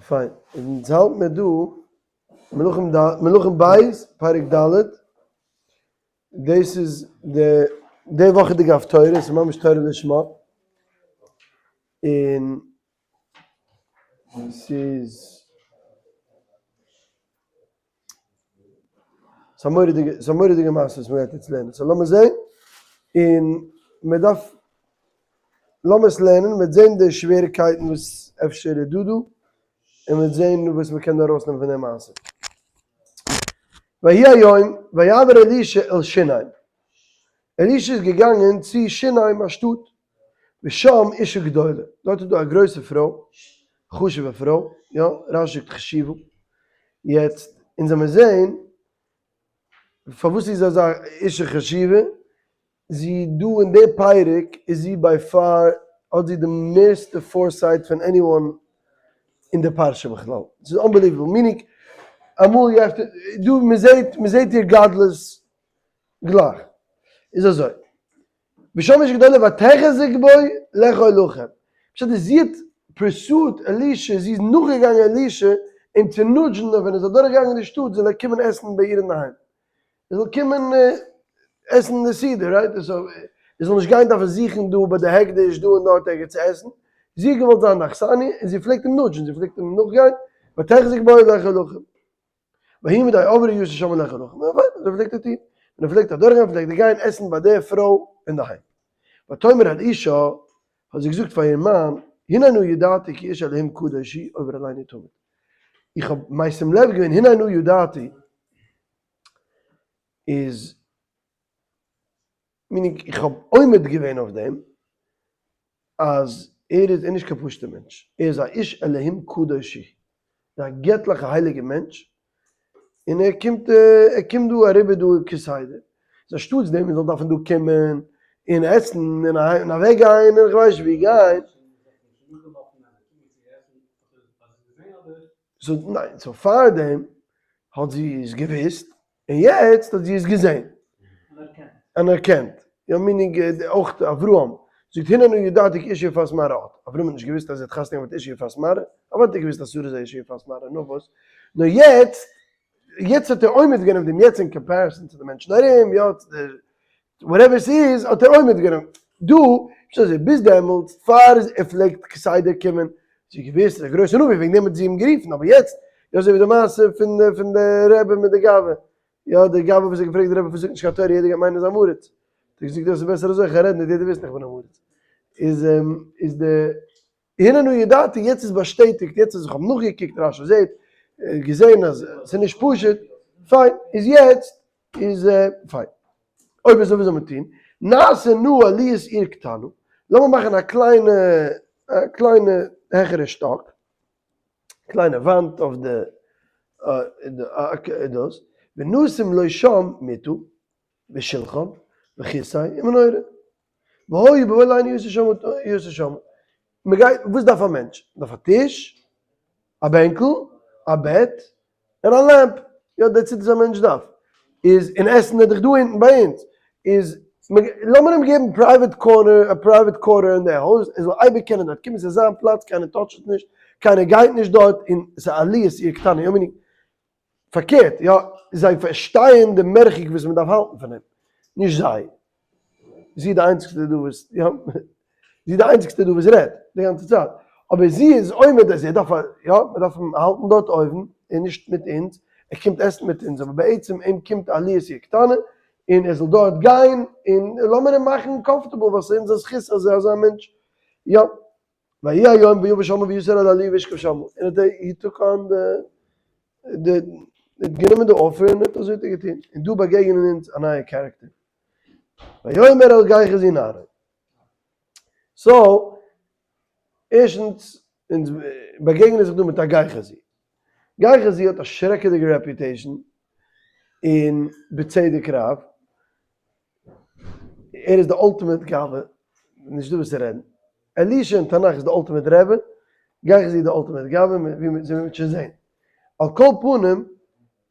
פיין, אונז האלט מיר דא, מלכים ד, מלכים ב', פרק ד', דאס איז די די וואכעדיגע הפטורה, ס'איז ממש תורה לשמה, און ס'איז ס'איז א מורא'דיגע, ס'איז א מורא'דיגע מעשה וואס מ'גייט יעצט לערנען, so לאמיר זען, און מ'דארף, לאמיר עס לערנען, מ'וועט זען די שוועריקייטן וואס אפשר איז דא דא, און מ'וועט זען וואס מ'קען דא ארויסנעמען פון די מעשה. ויהי היום, ויעבר אלישע אל שונם. אלישע איז געגאנגען צו שונם א שטאט, ושם אישה גדולה, דארט איז דא א גרויסע פרוי, חשוב'ע פרוי, יא, רש"י זאגט חשובה, יעצט אונז זאל מיר זעהן פארוואס איז אזא אישה חשובה, זי דא אין די פרק איז זי by far האט זי די מערסטע foresight פון anyone אין די פרשה בכלל, ס'איז unbelievable, meaning אמאל יו העוו טו, דא מ'זעהט מ'זעהט איר גדלות גלייך, איז אזוי. ושם אשה גדולה ותחזק בו לאכול לחם. פשט איז זי האט pursued אלישע, זי איז נאכגעגאנגען אלישע אים צו nudge ן אז ווען ער איז אדורכגעגאנגען אין די שטאט זאל ער קומען עסן ביי איר אינדערהיים. ער זאל קומען עסן די סעודה, right? ער זאל נישט גיין דארפן זוכן דא ביי די הקדש דא און דארט ערגעץ צו עסן. זי האט געוואלט זיין די אכסניא און זי פלעגט אים nudge ן, זי פלעגט אים נאכגיין, ותחזק בו לאכול לחם. ויהי מדי עברו ישב שמה לאכול לחם, און פיין, אזוי פלעגט ער טון, ווען ער פלעגט אדורכגיין פלעגט ער גיין עסן ביי דער פרוי אינדערהיים. ותאמר אל אישה, האט זי געזאגט פאר איר מאן, הנה נא ידעתי כי איש אלהים קדוש הוא עובר עלינו תמיד. איך האב משים לב געווען הנה נא ידעתי איז meaning איך האב עומד געווען אויף דעם אז ער איז נישט קיין פשוט'ער מענטש, ער איז א איש אלהים קדוש הוא, ער איז א געטליכע הייליגע מענטש, און ער קומט ער קומט דא אריבער דא כסדר, איז אנשטאטס דעם ער זאל דארפן דא קומען און עסן און אהיים און אוועק גיין און כ'ווייס נישט ווי גיין. so ניין, so פארדעם האט זי עס געוויסט, און יעצט האט זי עס געזען. אנערקענט. יא meaning אויך אברהם זאגט הנה נא ידעתי כי אשה יפת מראה את. אברהם האט נישט געוויסט אז ער האט חתונה געהאט מיט אשה יפת מראה. אוודאי האט ער געוויסט אז שרה איז א אשה יפת מראה, נאר וואס? נאר יעצט, יעצט האט ער עומד געווען אויף דעם, יעצט אין comparison צו די מענטשן ארום, יא, צו די whatever ס'איז, האט ער עומד געווען. דא, נישט אזוי, ביז דעמאלטס, פאר ער פלעגט כסדר קומען, זי האט געוואוסט אז ער איז א גרויסער נביא, וועגן דעם האט זי אים גערופן, אבער יעצט, יא אזוי ווי די מעשה פון פון די רבי מיט די גבאי, יא די גבאי וואס האט געפרעגט די רבי פארוואס זאגט נישט קיין תורה, יעדער גייט מיינען ער איז א עם הארץ, האט ער געזאגט דאס איז בעסער אזוי, איך גיי רעדן וועט יעדער וויסן איך בין א עם הארץ. איז איז די הנה נא ידעתי, יעצט איז באשטעטיגט, יעצט אז איך האב נאכגעקוקט, רש"י זעט, געזען אז ס'איז נישט פשוט, פיין, איז יעצט איז פיין. אויב אזוי וואס זאל מען טון? נעשה נא עליית עיר קטנה, לאמיר מאכן א קליינע א קליינע העכערע שטאק, קליינע וואנט אויף די דאס, ונשים לו שם מיטה ושלחן וכסא ומנורה, והיה בבוא אלינו יסור שמה יסור שמה. מ'גייט, וואס דארף א מענטש? מ'דארף א טיש, א בענקל, א בעט, און א lamp, יא that's it וואס א מענטש דארף, איז און עסן איז דאך דא אונטן ביי אונז, איז לאמיר אים געבן private corner, א private quarter אין די הויז, ער זאל אייביג קענען דארט קומען, ס'איז זיין פלאץ, קיינער touch ט עס נישט, קיינער גייט נישט דארט, און ס'איז עליית עיר קטנה, יא meaning, פארקערט, יא, זיי פארשטייען די מרחק וואס מען דארף האלטן פון אים, נישט זיי. זי איז די איינציגסטע דא וואס, יא, זי איז די איינציגסטע דא וואס רעדט די גאנצע צייט, אבער זי איז עומד אז ער דארף א, יא, מען דארף אים האלטן דארט אויבן און נישט מיט אונז, ער קומט עסן מיט אונז, אבער בעצם אים קומט עליית עיר קטנה און ער זאל דארט גיין און לאמיר אים מאכן comfortable ווייל ס'איז אונזער זכות אז ער איז אזא מענטש, יא. ויהי היום ויבא שמה ויסר על העליה וישכב שמה, און האט ער he took on די די האט גענומען די offer און האט אזוי האט ער געטון, און דא באגעגענען אונז א נייע character, ויאמר אל גיחזי נערו. so, ערשטנס, אונז באגעגענען זיך דא מיט א גיחזי. גיחזי האט א שרעקעדיגע reputation, און בצדק רב. ער איז די ultimate גבאי, נישט דא וואס צו רעדן. אלישע אין תנך איז די ultimate רבי, גיחזי איז די ultimate גבאי, ווי מ'וועט שוין זען. על כל פנים,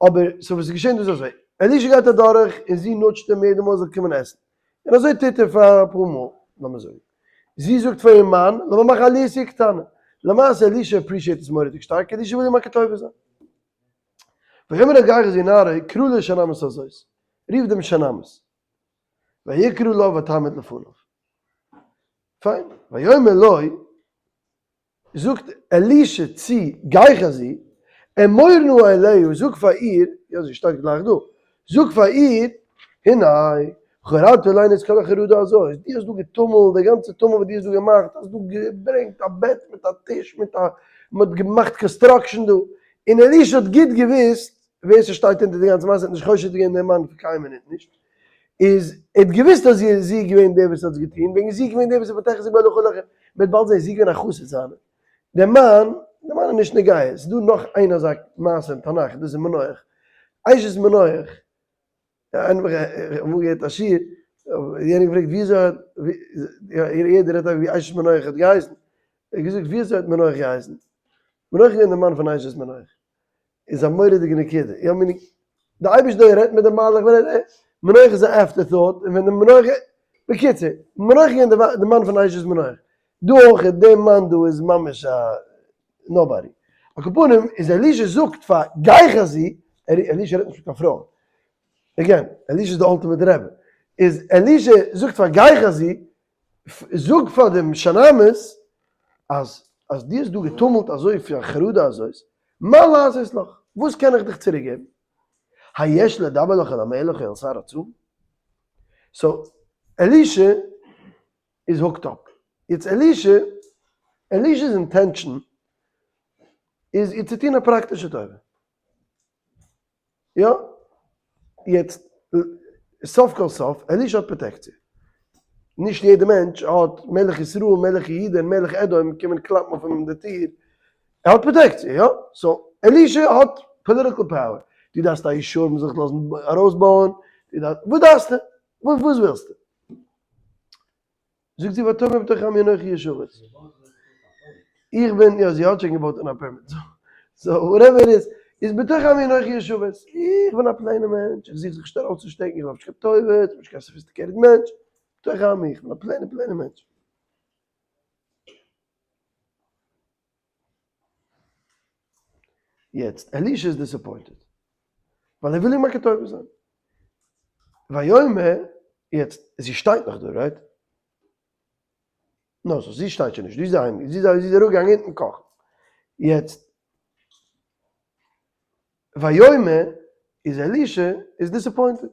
אבער so וואס איז געשען דא איז אזוי, אלישע גייט אדורך און זי nudge ט אים יעדע מאל ער זאל קומען עסן, און אזוי טוט ער פאר אפאר מאל, לאמיר זאגן. זי זאגט פאר איר מאן, לאמיר מאכן עליית עיר קטנה. למעשה אלישע appreciate עס מורא'דיג שטארק, אלישע וויל אים מכיר טובה זיין. ויאמר אל גיחזי נערו קרא לשונמית הזאת, רוף דעם שונמית. ויקרא לה ותעמוד לפניו. פיין, ויאמר לו, זאגט אלישע צו גיחזי, אמור נא אליה, זאג פאר איר, יא זי שטייט גלייך דא, זאג פאר איר, הנה, חרדת עלינו את כל החרדה הזאת, דו האסט דא געטומלט, די גאנצע טומל וואס דו האסט דא געמאכט, האסט דא געברענגט א בעט מיט א טיש מיט א, מען האט געמאכט construction דא, און אלישע האט גוט געוואוסט ווער ס'שטייט אונטער די גאנצע מעשה, ער האט נישט חושד געווען דעם מאן פאר קיין מינוט נישט, איז ער האט געוואוסט אז זי איז געווען דער וואס האט עס געטון, וועגן זי איז געווען דער וואס האט ותחזק בו לכל לחם, מ'וועט באלד זען, זי איז געווען א חסיד זיינער. דער מאן, דער מאן איז נישט נוגע, עס איז דא נאך איין אזא מעשה אין תנך, דאס איז מנוח, אשת מנוח, איינער האט אמאל געהערט א שיעור, יענער געפרעגט ווי אזוי האט, יעדער רעדט ווי אשת מנוח האט געהייסן, ער האט געזאגט ווי אזוי האט מנוח געהייסן? מנוח איז געווען דער מאן פון אשת מנוח. איז א מורא'דיגע נקודה, יא מיני, די אייבערשטער רעדט מיט די מלאך, מנוח איז א after thought, און ווען די מנוח, בקיצור, מנוח איז געווען די מאן פון אשת מנוח, דא אויך די מאן דא איז ממש א nobody, על כל פנים איז אלישע זאגט פאר גיחזי, אלישע רעדט נישט מיט קיין פרויען, again, אלישע איז די ultimate רבי, איז אלישע זאגט פאר גיחזי, זאג פאר דעם שונמית אז אז דו האסט דא געטומלט אזוי פון חרדה הזאת, מה לעשות לך, וואס קען איך דיך צוריק געבן? היש לדבר לך אל המלך או אל שר הצבא? so אלישע איז hooked up. יעצט אלישע, אלישע'ס intention איז איר צו טון א פראקטישע טובה. יא, יעצט סוף כל סוף, אלישע האט פראטעקציע. נישט יעדע מענטש האט מלך ישראל, מלך יהודה און מלך אדום קומען קלאפן אויף אים די טיר. ער האט פראטעקציע, יא? so אלישע האט political power. דו דארפסט א אישור מ'זאל זיך לאזן ארויסבויען, דו דארפסט, וואס דארפסטו? וואס ווילסטו? זאגט זי ותאמר בתוך עמי אנכי יושבת. איך בין, יא זי האט שוין געבויט אן א permit, so whatever it is, איז בתוך עמי אנכי יושבת, איך בין א plain ע מענטש, איך זוך זיך נישט ארויסצושטעקן, איך דארף נישט קיין טובות, איך בין נישט קיין sophisticated מענטש, בתוך עמי, איך בין א plain ע plain ע מענטש. יעצט, אלישע איז disappointed, ווייל ער וויל איר מכיר טובה זיין. ויאמר, יעצט, זי שטייט נאך דא, right? נא, so זי שטייט שוין נישט, זי איז אהיים, זי איז אראפגעגאנגען אונטן קאכן. יעצט, ויאמר, איז אלישע איז disappointed,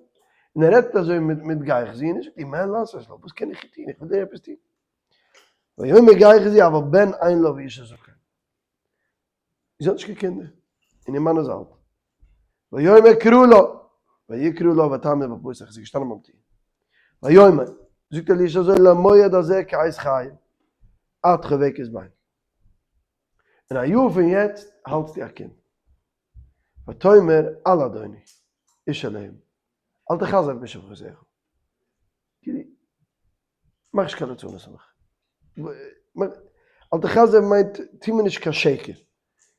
און ער רעדט אזוי מיט גיחזי, און ער זאגט אים, מה לעשות לך, וואס קען איך טון, איך וויל דיר עפעס טון. ויאמר גיחזי אבל בן אין לה ואישה זקן. זי האט נישט קיין קינדער, און איר מאן איז אלט. ויאמר קרא לה, ויקרא לה ותעמוד בפתח, זי איז געשטאנען ביים טיר. ויאמר, זאגט אלישע אזוי למועד הזה כעת חיה, את חובקת בן. אין א יאר פון יעצט האלטסטו א קינד. ותאמר אל אדוני, איש אלהים, אל תכזב בשפחתך. מאך נישט קיין ליצנות פון מיך. אל תכזב מיינט טו מיר נישט קיין שקר.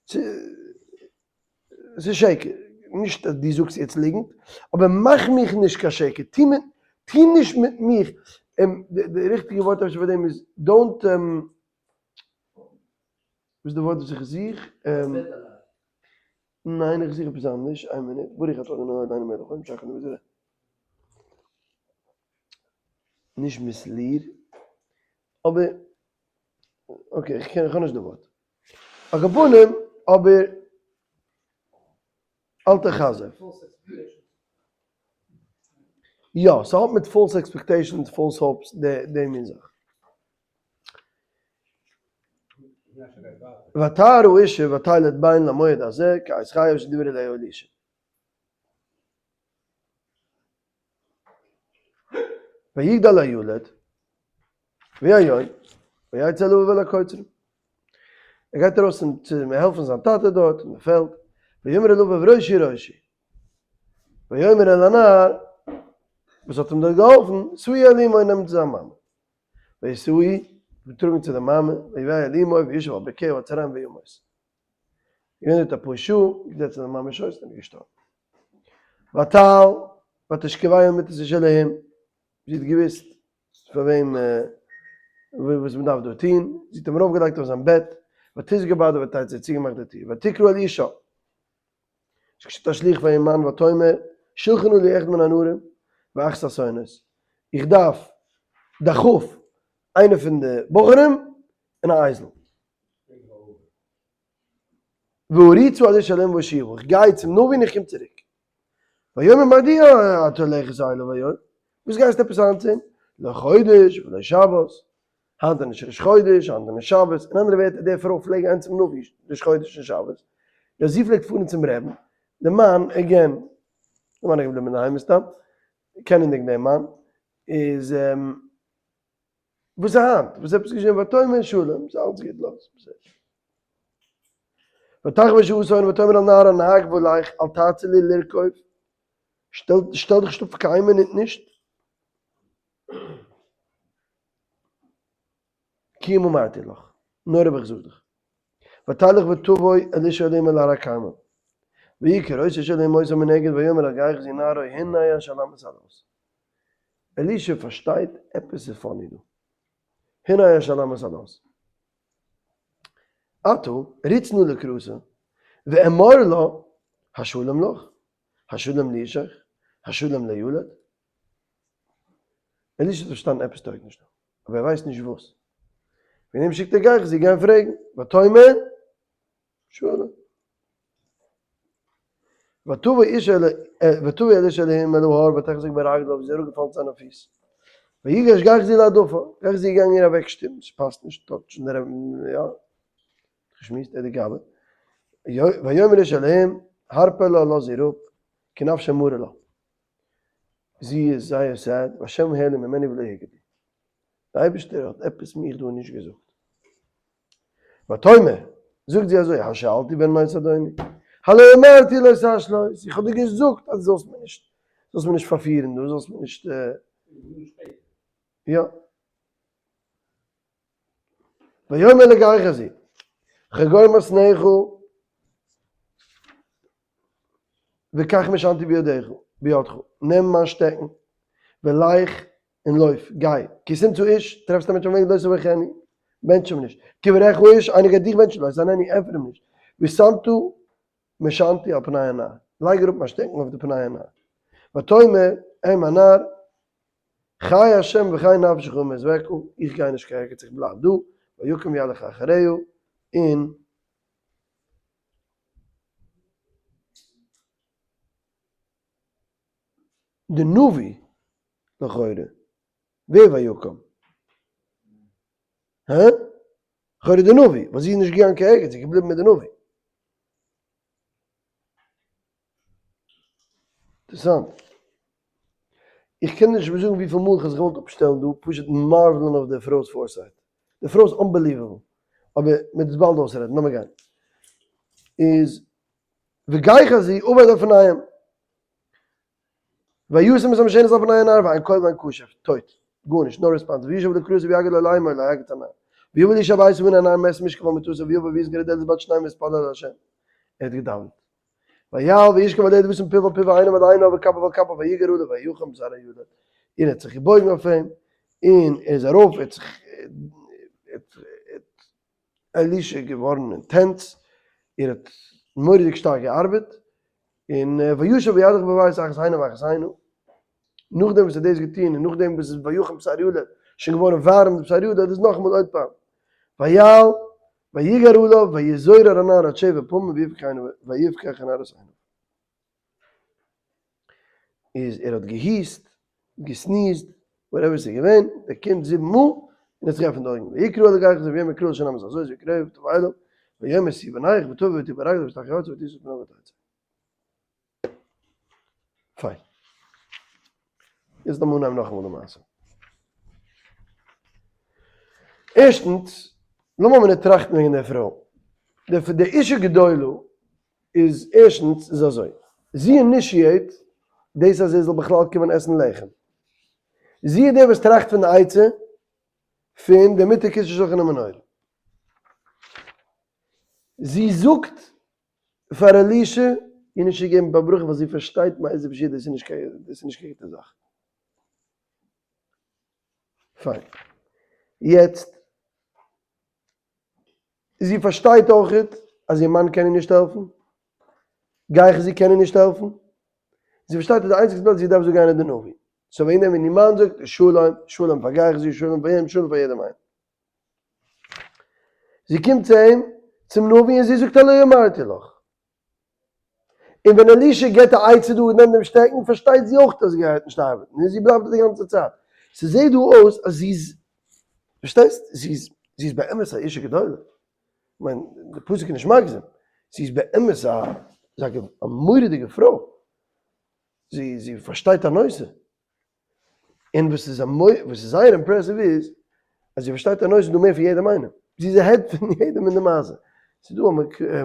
ס'איז שקר. נישט אז דו זאגסט יעצט ליגנט, אבער מאך מיך נישט קיין שקר. טו נישט מיט מיך, די ריכטיגע ווארט אפשר פאר דעם איז don't, וואס איז די ווארט וואס איך זוך? ניין איך זוך עפעס אנדערש, איין מינוט, ברוך אתה ה' אלהינו מלך העולם שהכל נהיה בדברו. נישט mislead, אבער okay איך קען איך האב נישט די ווארט. על כל פנים, אבער אל תכזב. יא, ס'האט מיט false expectations, false hopes, די מין זאך. ותהר האשה ותלד בן למועד הזה כעת חיה אשר דיבר אליה אלישע. ויגדל הילד ויהי ויצא אל אביו אל הקוצרים. ער גייט ארויס צו העלפן זיין טאטע דארט אין די פעלד, ויאמר אל אביו ראשי ראשי. ויאמר אל הנער וואס האט אים דארט געהאלפן, שאוהו אל אמו נעמט זיין מאמע. וישאוהו, געטראגן צו די מאמע, ויביאהו אל אמו וישב על ברכיה הצהריים וימות. געווען דארט אפאר שעה, געזעצן אין די מאמע'ס שויס און איז געשטארבן. ותעל, ותשכבהו על מטת איש אלהים, זי האט געוואוסט פאר וועם וואס מען דארף דא טון, זי האט אים ארויפגעלייגט אויף זיין בעט, ותסגר בעדה ותצא, זי האט צוגעמאכט די טיר, ותקרא אל אישה, זי האט געשיקט א שליח פאר איר מאן ותאמר, שלחה נא לי אחד מן הנערים ואחת האתונות, איך דארף דחוף איינע פון די בחורים און א אייזל. וארוצה אל איש האלהים ואשובה, איך גיי צום נביא און איך קום צוריק. ויאמר מדוע את הולכת אליו היום, וואס גייסטו עפעס היינט טון? לא חודש ולא שבת, היינט איז נישט ראש חודש, היינט איז נישט שבת, אין אנדערע ווערטער די פרוי פלעגט גיין צום נביא ראש חודש און שבת, יא זי פלעגט פארן צום רעבן, די מאן, again, די מאן איז געבליבן אינדערהיים מסתם, קענענדיג דעם מאן, איז וואס איז היינט? וואס איז עפעס געשען? ותאמר שלום, ס'איז אלץ גוט, לאז, בסדר. ותחבוש האתון ותאמר אל נער הנהג ולך אל תעצור לי לרכוב, שטעל שטעל דיך נישט אפ פאר קיין מינוט נישט, כי אם אמרתי לך, נאר אויב איך זאג דיך. ותלך ותבוא אל איש האלהים אל הר הכרמל. ויהי כראות איש האלהים אותה מנגד ויאמר אל גיחזי נערו הנה השולמית הזאת. אלישע פארשטייט עפעס איז funny דא. הנה השולמית הזאת. עתה רוץ נא לקראתה ואמור לה השלום לך השלום לאישך השלום לילד. אלישע האט פארשטאנען עפעס טויג נישט דא. אבער ער ווייסט נישט וואס. וועגן דעם שיקט ער גיחזי גיין פרעגן, ותאמר שלום. ותבא איש אל ותבא אל איש אלהים אל ההר ותחזק ברגליו, זי איז אראפגעפאלן צו זיינע פיס. ויגש גיחזי להדפה, גיחזי איז געגאנגען איר אוועקשטופן, ס'פאסט נישט touch ן די רבי, יא, געשמועסט ער די גבאי. ויאמר איש אלהים, הרפה לה, לאז איר אפ, כי נפשו מרה לה. זי איז זייער sad, והשם העלים ממני ולא הגיד לי. דער אייבערשטער האט עפעס מיך דא נישט געזאגט. ותאמר, זאגט זי אזוי, השאלתי בן מאת אדוני, הלא אמרתי לא תשלוט, איך האב דיר געזאגט אז דו זאלסט מיר נישט, זאלסט מיר נישט פארפירן דא, זאלסט מיר נישט, יא. ויאמר לגיחזי, חגור מתניך וקח משענתי בידך, בידך, נעם מיין שטעקן, ולך און לויף, גיי, כי תמצא איש, טרעפסט א מענטש אויפן וועג לא תברכנו, בענטש אים נישט, כי יברכך איש, איינער גייט דיך בענטשן, לא תעננו, ענטפער אים נישט, ושמת משענתי על פני הנער, לייג אראפ מיין שטעקן אויף די פני הנער, ותאמר אם הנער, חי השם וחי נפשך אם אעזבך, איך גיי נישט קיין ערגעץ איך בלייב דא, ויקום וילך אחריה, און. די נביא לכאורה, ווער ויקום? הא? לכאורה די נביא, ווייל זי איז נישט געגאנגען קיין ערגעץ, זי איז געבליבן מיט די נביא. אינטערעסאנט. איך קען נישט זאגן וויפיל מאל איך האב זיך געוואלט אפשטעלן דא פשוט marvel ען אויף די פרוי'ס foresight. די פרוי איז unbelievable. אבער מ'וועט עס באלד אויסרעדן. לאמיר גיין. איז וגיחזי עמד על פניהם. וישם את המשענת על פני הנער ואין קול ואין קשב. טויט. גארנישט. no response. וישב לקראתה ויגד לה לאמור להגד את הנער. ויבא אלישע הביתה והנה הנער מת משכב על מטתו ויבא ויסגר הדלת בעד שניהם ויתפלל אל ה'. ער האט געדאווענט. ויעל וישכב על הילד וישם פיו על פיו ועיניו על עיניו וכפיו על כפיו ויגר עליו ויחם בשר הילד. און ער האט זיך געבויגן אויף אים, און ער איז ארויף, ער האט זיך, אלישע איז געווארן intense, ער האט מורא'דיג שטארק געארבעט, און וישב וילך בבית אחת הנה ואחת הנה, נאכדעם וואס ער האט דאס געטון, און נאכדעם וואס איז ויחם בשר הילד, שוין געווארן ווארעם די בשר הילד, איז נאכאמאל עוד פעם, ויעל ויגר עליו ויזורר הנער עד שבע פעמים ויפקח הנער את עיניו. איז ער האט געהוסט, גע sneeze ט, whatever ס'איז געווען, דער קינד זיבן מאל, און ער האט זיך געעפנט די אויגן, ויקרא אל גיחזי ויאמר קרא אל השולמית הזאת ויקראוה ותבא אליו, ויאמר שאי בנך ותבא ותפול ברגליו ותשתחו ארצה ותשא את בנה ותצא. פיין. יעצט לאמיר אנהייבן נאכאמאל די מעשה. ערשטנס, לאמיר א מינוט טראכטן וועגן דער פרוי. די אישה גדולה איז ערשטנס איז אזוי, זי initiate דאס אז ער זאל בכלל קומען עסן לחם. זי איז דער וואס טראכט פון די עצה פון די מיטה כסא שולחן ומנורה. זי זאגט פאר אלישע איר נישט געגעבן קיין ברכה ווייל זי פארשטייט מאיזה פשיטא דאס איז נישט קיין דאס איז נישט קיין גוטע זאך. פיין. יעצט. זי פארשטייט אויכעט אז איר מאן קען איר נישט העלפן, גיחזי קען איר נישט העלפן, זי פארשטייט אז די איינציגסטע פלאץ ווי זי דארף זאל גיין איז די נביא, so וועגן דעם ווען איר מאן זאגט שלום, שלום פאר גיחזי, שלום פאר אים, שלום פאר יעדעם איינעם. זי קומט צו אים, צום נביא און זי זאגט הלא אמרתי לך. און ווען אלישע געבט א עצה דא נעם דעם שטעקן, פארשטייט זי אויך אז גייט נישט ארבעטן, און זי בלייבט דא די גאנצע צייט. ס'זעט דא אויס אז זי איז, פארשטייסט? זי איז, זי איז באמת א אישה גדולה. כ'מיין, די פסוק איז נישט מגזים. זי איז באמת א, א מורא'דיגע פרוי. זי, זי פארשטייט א נושא. און וואס איז וואס איז זייער impressive איז, אז זי פארשטייט א נושא דא מער פון יעדעם איינעם. זי איז ahead פון יעדעם אין די מעשה. ס'איז דא א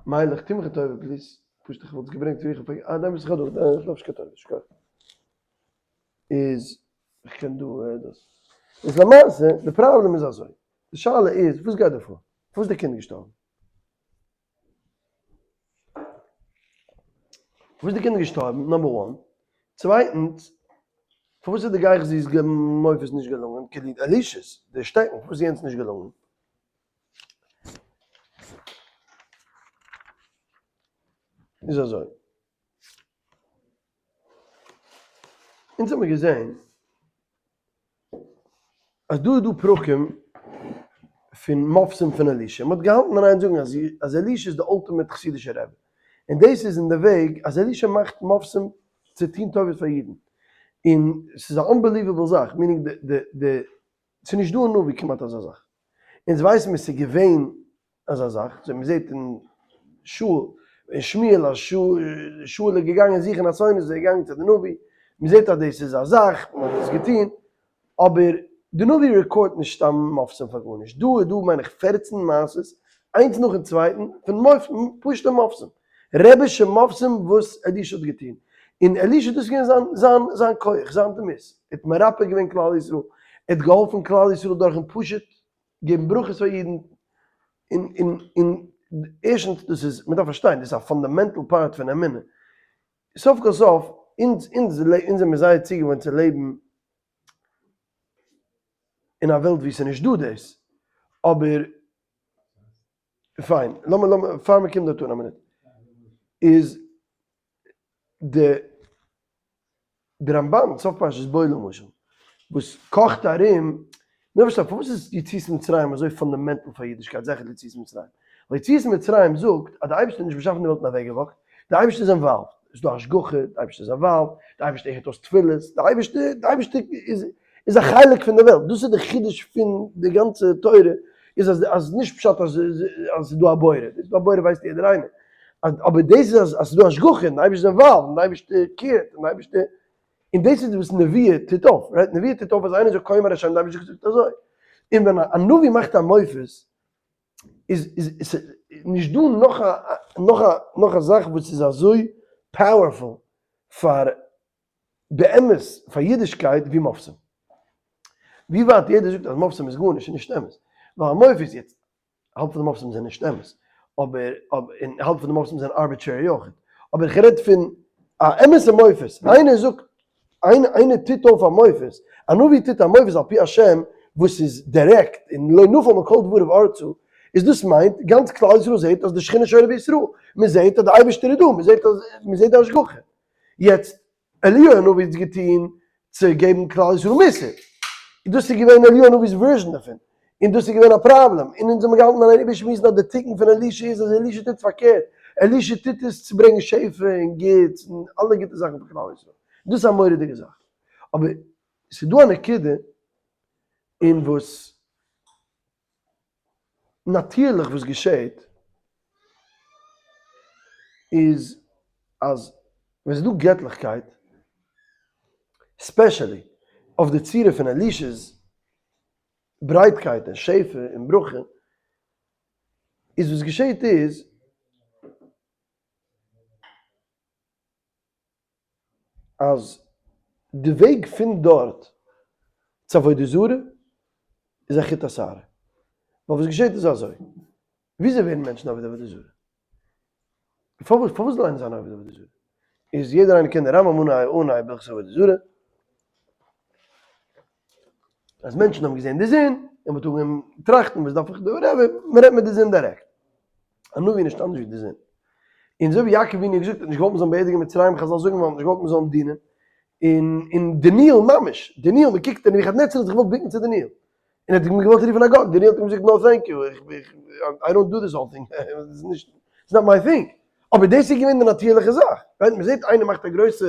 מיילעך, טו מיך א טובה please, פשוט איך וואלט עס געברענגט פריער, איך האב אה ניין איך האב דא, איך דארף נישט קיין טובה, שכוח. איז, איך קען דא דאס. איז למעשה, די פראבלעם איז אזוי, די שאלה איז, וואס גייט דא פאר? פארוואס איז די קינד געשטארבן? פארוואס איז די קינד געשטארבן? number one. צווייטנס, פארוואס איז די גיחזי'ס מופת נישט געלונגען? כאילו אלישע'ס, די שטעקן, פארוואס איז יענץ נישט געלונגען? איז אזוי. אונז האמיר געזען אז דא איז דא פרקים פון מופתים פון אלישע, מען האט געהאלטן אין איין זאגן אז אלישע איז די ultimate חסידישע רבי, און דאס איז אין די וועג אז אלישע מאכט מופתים צו טון טובות פאר אידן, און ס'איז א unbelievable זאך, meaning די די ס'איז נישט דא אין נביא כמעט אזא זאך, אונז ווייסן מיר ס'איז געווען אזא זאך, אזוי מ'זעט אין שאול, אין שמואל אז שאול איז געגאנגען זוכן א שונא איז ער געגאנגען צו די נביא, מ'זעט אז דאס איז א זאך, מ'האט עס געטון, אבער די נביא record ט נישט סתם מופתים פאר גארנישט, דא איז דא מיין איך 14 מעשות, איינס נאכן צווייטן, פון מופתים, פשוט'ע מופתים, רבי'שע מופתים וואס אלישע האט געטון, און אלישע דאס איז געווען זיין זיין זיין כח, זיין דמות, ער האט מרפא געווען כלל ישראל, ער האט געהאלפן כלל ישראל דורכן פשוט געבן ברכות פאר אידן, און און און ערשטנס דאס איז, מען דארף פארשטיין, דאס איז א fundamental part פון אמונה, סוף כל סוף אונז אונז אונז זעמיר זייער צוגעוואוינט צו לעבן אין א וועלט וואו ס'איז נישט דא דאס, אבער פיין, לאמיר לאמיר פאר מען קומט דארט אן א מינוט, איז די די רמב"ן, סוף פרשת בא למשל, וואס קאכט ארום, מיר פארשטיין פארוואס איז יציאת מצרים אזוי fundamental פאר אידישקייט, זכר ליציאת מצרים, ווייל יציאת מצרים זאגט אז די אייבערשטער האט נישט באשאפן די וועלט און אוועקגעוואקט, די אייבערשטער איז involved, עס איז דא השגחה, די אייבערשטער איז involved, די אייבערשטער הערט אויס תפילות, די אייבערשטער, די אייבערשטער איז איז א חלק פון די וועלט, דאס איז די חידוש פון די גאנצע תורה, איז אז אז נישט פשט אז אז ס'איז דא א בורא, דאס דא א בורא ווייסט יעדער איינער, אבער דאס איז אז ס'איז דא השגחה און די אייבערשטער איז involved און די אייבערשטער care ט און די אייבערשטער, און דאס איז וואס נבואה טוט אויף, right? נבואה טוט אויף אז איינער זאגט כה אמר השם, די אייבערשטער האט געזאגט אזוי, און ווען א נביא מאכט א מופת איז איז נישט דא נאך א נאך א נאך א זאך וואס איז אזוי powerful פאר באמת פאר אידישקייט ווי מופתים. ווי ווייט יעדער זאגט אז מופתים איז גארנישט איז נישט אמת. ווייל א מופת יעצט, האלב פון די מופתים זענען נישט אמת, אבער און האלב פון די מופתים זענען arbitrary אויך. אבער איך רעד פון א אמת'ע מופת, איינער זאגט, איינער טוט אויף א מופת, א נביא טוט א מופת על פי השם וואס איז דירעקט און לא נפל מכל דבריו ארצה, איז דאס מיינט גאנץ כלל ישראל זעט אז די שכינה שורה בישראל, מען זעט אז די אייבערשטער איז דא, מען זעט אז מען זעט די השגחה. יעצט אליהו הנביא האט געטון צו געבן כלל ישראל מוסר, דאס איז געווען אליהו הנביא'ס version דערפון, און דאס איז געווען א פראבלעם, און אונז האבן געהאלטן אין איין איבערשמועסן אז די תיקון פון אלישע איז אז אלישע טוט פארקערט, אלישע טוט עס צו ברענגען שפע און גוטס און אלע גוטע זאכן פאר כלל ישראל, דאס איז א מורא'דיגע זאך, אבער ס'איז דא א נקודה אין וואס נאטירליך וואס געשעט איז אז ווען ס'איז דא געטליכקייט, especially אויף די צורה פון אלישע'ס ברייטקייט און שפע און ברכה, איז וואס געשעט איז, אז די וועג פון דארט צו עבודה זרה איז א חוט השערה. ווייל וואס געשעט איז אזוי, וויאזוי ווערן מענטשן עובד עבודה זרה? פארוואס פארוואס זאל איינער זיין עובד עבודה זרה? איז יעדער איינער קען די רמב"ם אנהייב אנהייב הלכות עבודה זרה. אז מענטשן האבן געזען די זון, און מ'האט אנגעהויבן טראכטן וואס דארף איך דא רבי, מ'רעדט מיט די זון דירעקט. א נביא איז נישט אנדערש ווי די זון. און אזוי ווי יעקב אבינו האט געזאגט, ער האט נישט געוואלט מ'זאל אים באערדיגן אין מצרים, חזל זאגן ווייל ער האט נישט געוואלט מ'זאל אים דינען. און און דניאל ממש, דניאל, מ'קוקט און נבוכדנצר האט זיך געוואלט בוקן צו דניאל. און ער האט אים געוואלט רופן א גאט, דניאל האט אים געזאגט no thank you, איך איך I don't do this whole thing, ס'איז נישט, it's not my thing. אבער דאס איז געווען די נאטירליכע זאך, right? מ'זעט איינער מאכט א גרויסע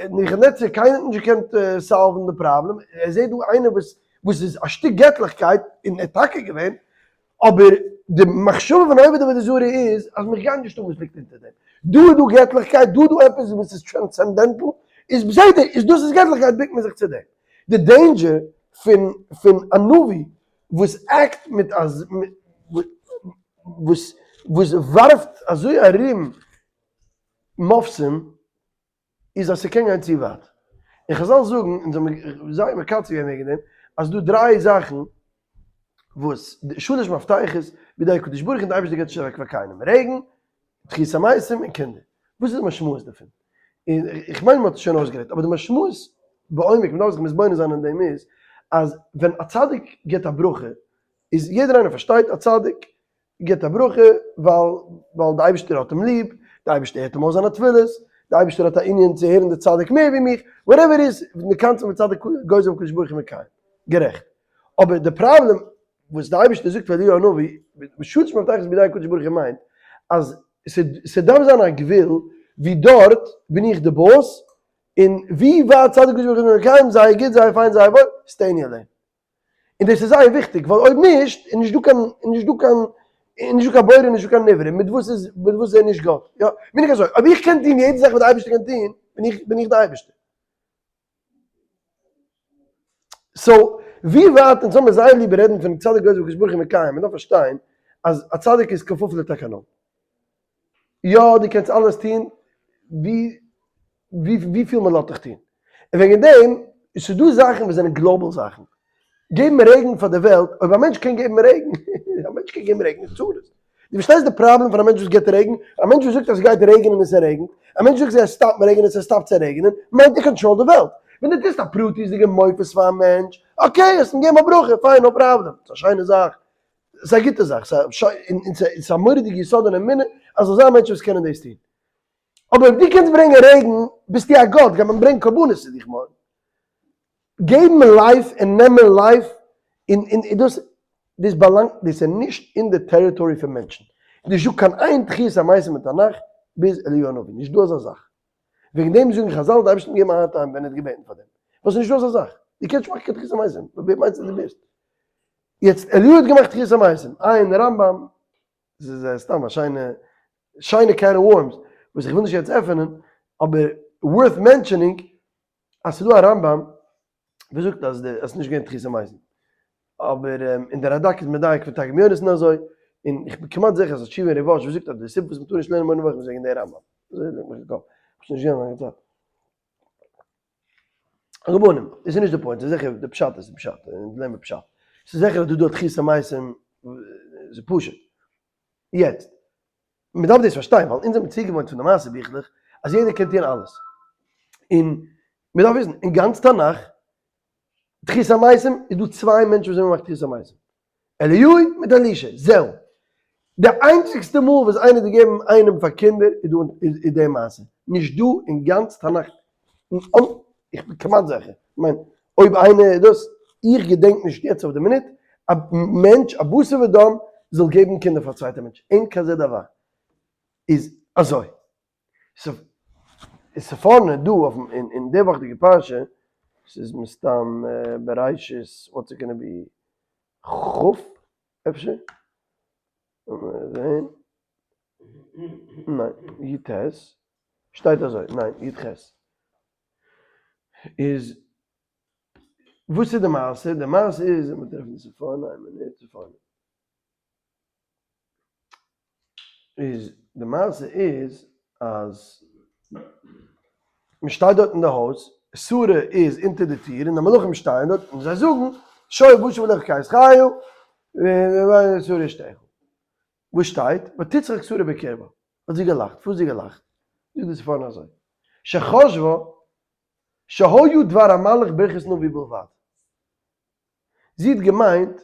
נבוכדנצר, קיינער האט נישט געקענט solve ן די פראבלעם, ער זעט דא איינער וואס וואס איז א שטיק געטליכקייט, און ער איז טאקע געווען, אבער די מחשבה פון עובד עבודה זרה איז אז מיך גייט נישט אן וואס ליגט אונטער דעם, דא איז דא געטליכקייט, דא איז דא עפעס וואס איז transcendental, איז בסדר, איז דאס איז געטליכקייט בוקט מען זיך צו דעם. די danger פון פון א נביא וואס act מיט אז וואס וואס ווארפט אזוי ארום מופתים איז אז ס'קען גיין צו ווייט. און חזל זאגן, אונז האבן זייער מקצר געווען וועגן דעם, אז ס'דא דריי זאכן וואס שלש מפתחות בידי הקדוש ברוך הוא און די אייבערשטער געבט נישט אוועק פאר קיינעם, רעגן, תחיית המתים און קינדער. וואס איז די משמעות דערפון? און איך מיין מ'האט עס שוין אויסגערעדט, אבער די משמעות בעומק, מ'דארף זיך מתבונן זיין אין דעם איז, אז ווען א צדיק גיבט א ברכה, איז יעדער איינער פארשטייט א צדיק גיבט א ברכה ווייל ווייל די אייבערשטער האט אים ליב, די אייבערשטער הערט אים אויס זיינע תפילות, די אייבערשטער האט א ענין צו הערן די צדיק מער ווי מיך, whatever איז, די קאנצעפט פון צדיק גוזר והקדוש ברוך הוא מקיים, גערעכט. אבער די פראבלעם וואס די אייבערשטער זאגט פאר אליהו הנביא, שלש מפתחות בידי הקדוש ברוך הוא מיינט אז ס'דארף זיין א גבול ווי דארט בין איך די boss, און ווי ווייט צדיק הקדוש ברוך הוא מקיים, זייער גוט, זייער פיין, זייער וואויל, stay in your lane. און דאס איז זייער וויכטיג, ווייל אויב נישט, איז נישט דא קיין, איז נישט דא קיין, איז נישט דא קיין בורא און נישט דא קיין נברא, מיט וואס איז, מיט וואס איז ער נישט גאט? יא, בין איך אזוי, אויב איך קען טון יעדע זאך וואס די אייבערשטער קען טון, בין איך, בין איך די אייבערשטער. so, ווי ווייט אונז האבן זייער ליב רעדן פון צדיק גוזר והקדוש ברוך הוא מקיים, מען דארף פארשטיין אז א צדיק איז כפוף לתקנון. יא, דו קענסט אלעס טון ווי וויפיל מען לאזט דיך טון. און וועגן דעם, ס'איז דא זאכן וואס זענען global זאכן. געבן רעגן פאר די וועלט, אויב א מענטש קען געבן רעגן, א מענטש קען געבן רעגן איז צרות. דו פארשטייסט די פראבלעם פון א מענטש וואס גיבט רעגן? א מענטש וואס זאגט אז ס'גייט רעגענען און ס'רעגנט, א מענטש זאגט ס'גייט stop ן רעגענען און ס'סטאפט צו רעגענען, מיינט ער קאנטראלט די וועלט. ווען דו טוסט א פרטיות'דיגע מופת פאר א מענטש, okay, האסט אים געגעבן א ברכה, פיין, no problem, ס'איז א שיינע זאך, ס'איז א גוטע זאך, ס'איז א מורא'דיגע יסוד אין אמונה אז ס'זאל זיין מענטשן וואס קענען דאס טון. אבער אויב דו קענסט ברענגען רעגן, ביסטו א גאט, גייט מען ברענגען קרבנות צו דיך מארגן. געבן life און נעמען life, און און דאס דאס באלאנגט, דאס איז נישט אין די territory פון מענטשן. נישט דא קיין איין תחיית המתים אין תנך ביז אליהו הנביא, נישט דא אזא זאך. וועגן דעם זאגן חזל די אייבערשטער האט געגעבן א hard time ווען ער האט געבעטן פאר דעם. ווייל ס'איז נישט דא אזא זאך. דו קענסט נישט מאכן קיין תחיית המתים, ווער מיינסטו דו ביסט? יעצט אליהו האט געמאכט תחיית המתים, עיין רמב ם, ס'איז סתם א שיינע שיינע can of worms וואס איך וויל נישט יעצט עפענען, אבער worth mentioning אז ס'איז דא א רמב ם וואס זאגט אז די אז ס'איז נישט געווען תחיית המתים, אבער און דער רדק איז מדייק פון תרגום יונתן אזוי, און איך בין כמעט זיכער אז א תשובה אין ריב אש וואס זאגט אז די סיבה וואס מ'טאר נישט לערנען מורה נבוכים איז וועגן די רמב ם, אזוי ליגט מיך אין קאפ, כ'האב שוין נישט געזען א לאנגע צייט. רבנים, דאס איז נישט די point, ס'איז זיכער די פשט איז די פשט, אונז לערנען פשט. ס'איז זיכער אז דא דא תחית המתים, ס'איז פשוט. יעצט, מ'דארף דאס פארשטיין, ווייל אונז האבן צוגעוואוינט פון די מעשה ביכלעך אז יעדער קען טון אלעס. און מ'דארף וויסן, אין גאנץ תנך, תחית המתים, איז דא צוויי מענטשן וואס האבן געמאכט תחית המתים. אליהו מיט אלישע, זהו. די איינציגסטע מאל וואס איינער האט געגעבן איינעם פאר קינדער איז דא איז די מעשה. נישט דא אין גאנץ תנך. איך בין כמעט זיכער. כ'מיין, אויב איינער איז דאס, איך געדענק נישט יעצט אויף די מינוט, א מענטש, א בשר ודם, זאל געבן קינדער פאר א צווייטע מענטש. אין כזה דבר. איז אזוי. ספורנו דא אויפן אין די וואכדיגע פרשה, ס'איז מסתם בראשית, what's it gonna be, כ' אפשר? לאמיר זעהן, ניין, י ט, שטייט אזוי, ניין, י ח, איז וואס איז די מעשה? די מעשה איז, לאמיר טרעפן די ספורנו, איין מינוט, ספורנו. איז די מעשה איז אז מען שטייט דארט אין די הויז, שרה איז אונטער די טיר און די מלאכים שטייען דארט און זיי זאגן שואל בשר ולך כעת חיו שרה אשתך. וואס שטייט? ותצחק שרה בקרבה, האט זי געלאכט, פארוואס האט זי געלאכט? זאגט די ספורנו אזוי, שחשבה שהיו דבר המלאך ברכת נביא בלבד. זי האט געמיינט